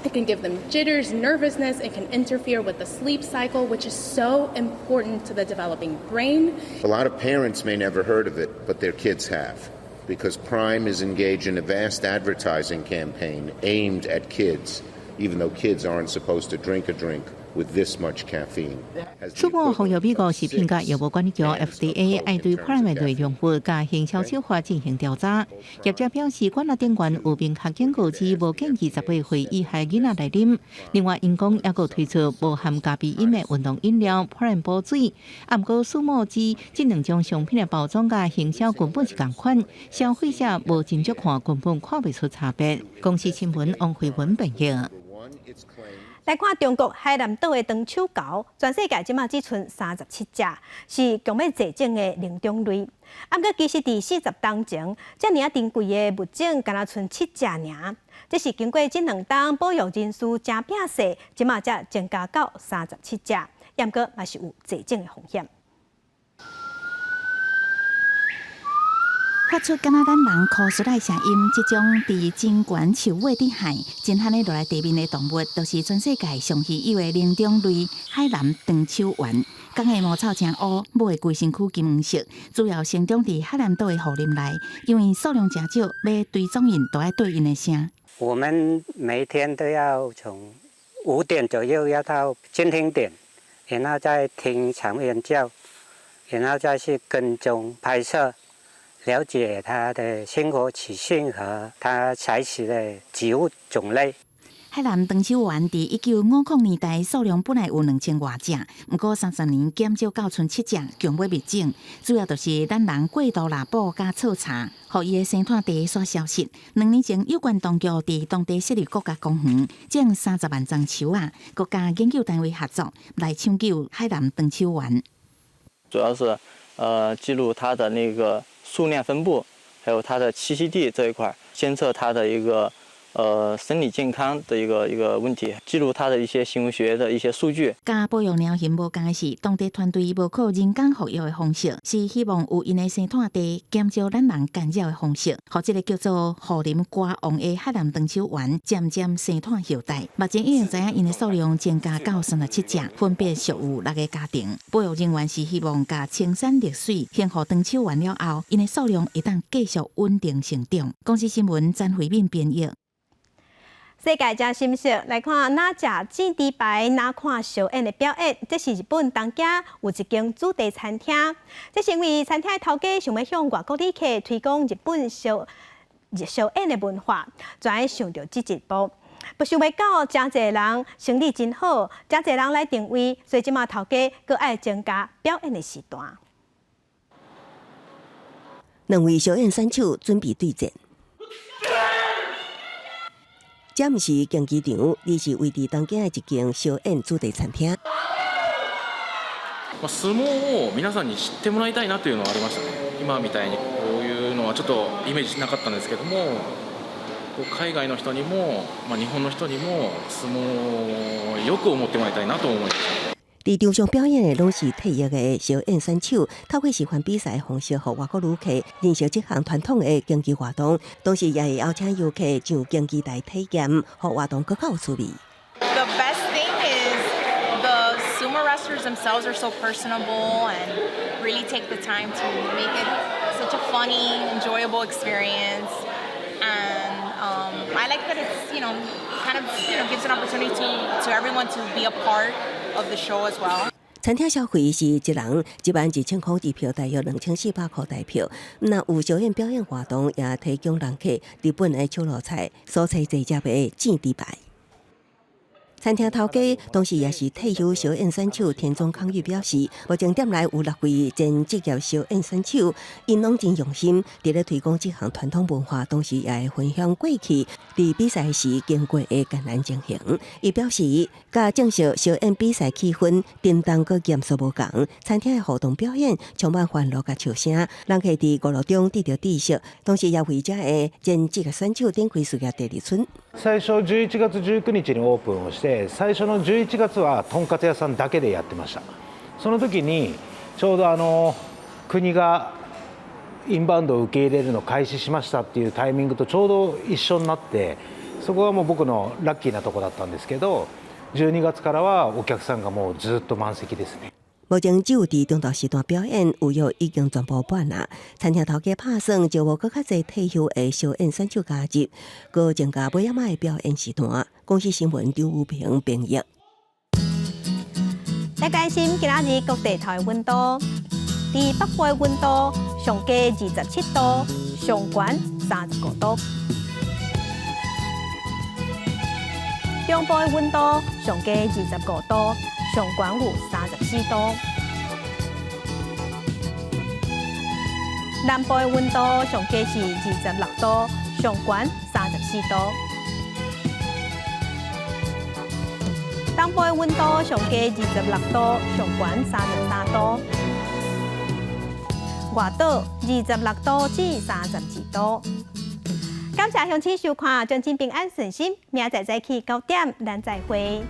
It can give them jitters, nervousness. It can interfere with the sleep cycle, which is so important to the developing brain. A lot of parents may never heard of it, but their kids have, because Prime is engaged in a vast advertising campaign aimed at kids, even though kids aren't supposed to drink a drink with this much caffeine. 舒默呼籲美國食品佮藥物管理局 FDA 愛對 Prime 的內容物佮行銷手法進行調查。業者表示，管理人員有明確警告，指無建議18歲以下囡仔來啉。另外，𪜶講猶閣推出無含咖啡因的運動飲料 Prime 補水。啊，毋過舒默指這兩種商品的包裝佮行銷根本是仝款，消費者無斟酌看，根本看袂出差別。公視新聞王慧文編譯。來看中國海南島的長手猴，全世界這馬只賰37隻，是強欲絕種的靈長類。啊，毋過其實佇40冬前，遮爾仔珍貴的物種，干焦賰七隻爾。這是經過這兩冬保育人士誠拚勢，這馬才增加到37隻，毋過嘛是有絕種的風險。發出敢若咱人哭出來聲音，這種佇真懸樹尾底海真罕咧落來地面的動物，就是全世界上稀有的靈長類海南長手猿。公的毛草誠烏，母的規身軀金黃色，主要生長佇海南島的雨林內。因為數量誠少，欲追蹤𪜶都愛對𪜶的聲。我們每天都要從5點左右要到監聽點，然後再聽長猿叫，然後再去跟蹤拍攝。了解它的生活習性和它採食的植物種類。海南長手猿佇1950年代數量本來有2000外隻，毋過30年減少到賰七隻，強欲滅種。主要就是咱人過度獵捕佮採茶，予伊的生態地煞消失。2年前，有關當局佇當地設立國家公園，種30萬叢樹仔，閣佮研究單位合作來搶救海南長手猿。主要是，記錄它的那個數量分布，還有它的棲息地這一塊，監測它的一個生理健康的一個問題，記錄它的一些行為學的一些數據。佮保育鳥熊無仝的是，當地團隊無靠人工復育的方式，是希望有𪜶的生態地減少咱人干擾的方式，予這个叫做雨林歌王的海南長手猿漸漸生態後代。目前已經知影𪜶的數量增加到37隻，分別屬於六个家庭。保育人員是希望共青山綠水還予長手猿了後，𪜶的數量會當繼續穩定成長。公視新聞詹慧敏編譯。世界真心色，來看若食煎豬排，若看燒演的表演。這是日本東京有一間主題餐廳，這是因為餐廳的頭家想欲向外國旅客推廣日本燒燒演的文化，才想著這一步。不想欲到，誠濟人生意真好，誠濟人來訂位，所以這馬頭家閣愛增加表演的時段。兩位燒演選手準備對戰。這毋是競技場，而是位佇東京的一間燒演主題餐廳。まあ、相撲を皆さんに知ってもらいたいなというのはありましたね。今みたいにこういうのはちょっとイメージしなかったんですけども、こう海外の人にも、まあ、日本の人にも相撲をよく思ってもらいたいなと思いました。佇場上表演的攏是退役的燒演選手，透過示範比賽方式，予外國旅客認識這項傳統的競技活動，同時也會邀請遊客上競技台體驗，予活動閣較有趣味。 The best thing is the sumo wrestlers themselves are so personable and really take the time to make it such a funny, enjoyable experience. And I like that it's kind of gives an opportunity to everyone to be a part of the show as well. 餐廳消費是一人1萬2千箍支票，大約2400箍台票。若有燒演表演活動，也提供人客日本的手路菜、蔬菜濟汁的煎豬排。餐廳頭家，同時也是退休燒演選手田中康裕表示，目前店內有六位前職業燒演選手，𪜶攏真用心，佇咧推廣這項傳統文化，同時也會分享過去佇比賽時經過的艱難情形。伊表示，佮正式燒演比賽氣氛沉重閣嚴肅無仝，餐廳的互動表演充滿歡樂佮笑聲，人客佇娛樂中得著知識，同時也為遮的前職業選手展開事業第二春。最初11月19日にオープンをして、最初の11月はとんかつ屋さんだけでやってました。その時にちょうど国がインバウンドを受け入れるのを開始しましたっていうタイミングとちょうど一緒になって、そこがもう僕のラッキーなとこだったんですけど、12月からはお客さんがもうずっと満席ですね。目前只有佇中晝時段表演，預約已經全部滿啦。餐廳頭家拍算招募閣較濟退休的燒演選手加入，閣增加尾仔的表演時段。公視新聞張武平編譯。來關心今仔日各地頭的溫度，佇北部的溫度上低27度，上懸35度。中部的溫度上低25度，上懸有34度。南部的溫度上低是26度，上懸34度。東部的溫度上低26度，上懸33度。外島26度至32度。感謝鄉親收看，將真平安順心，明仔載早起9點，咱再會。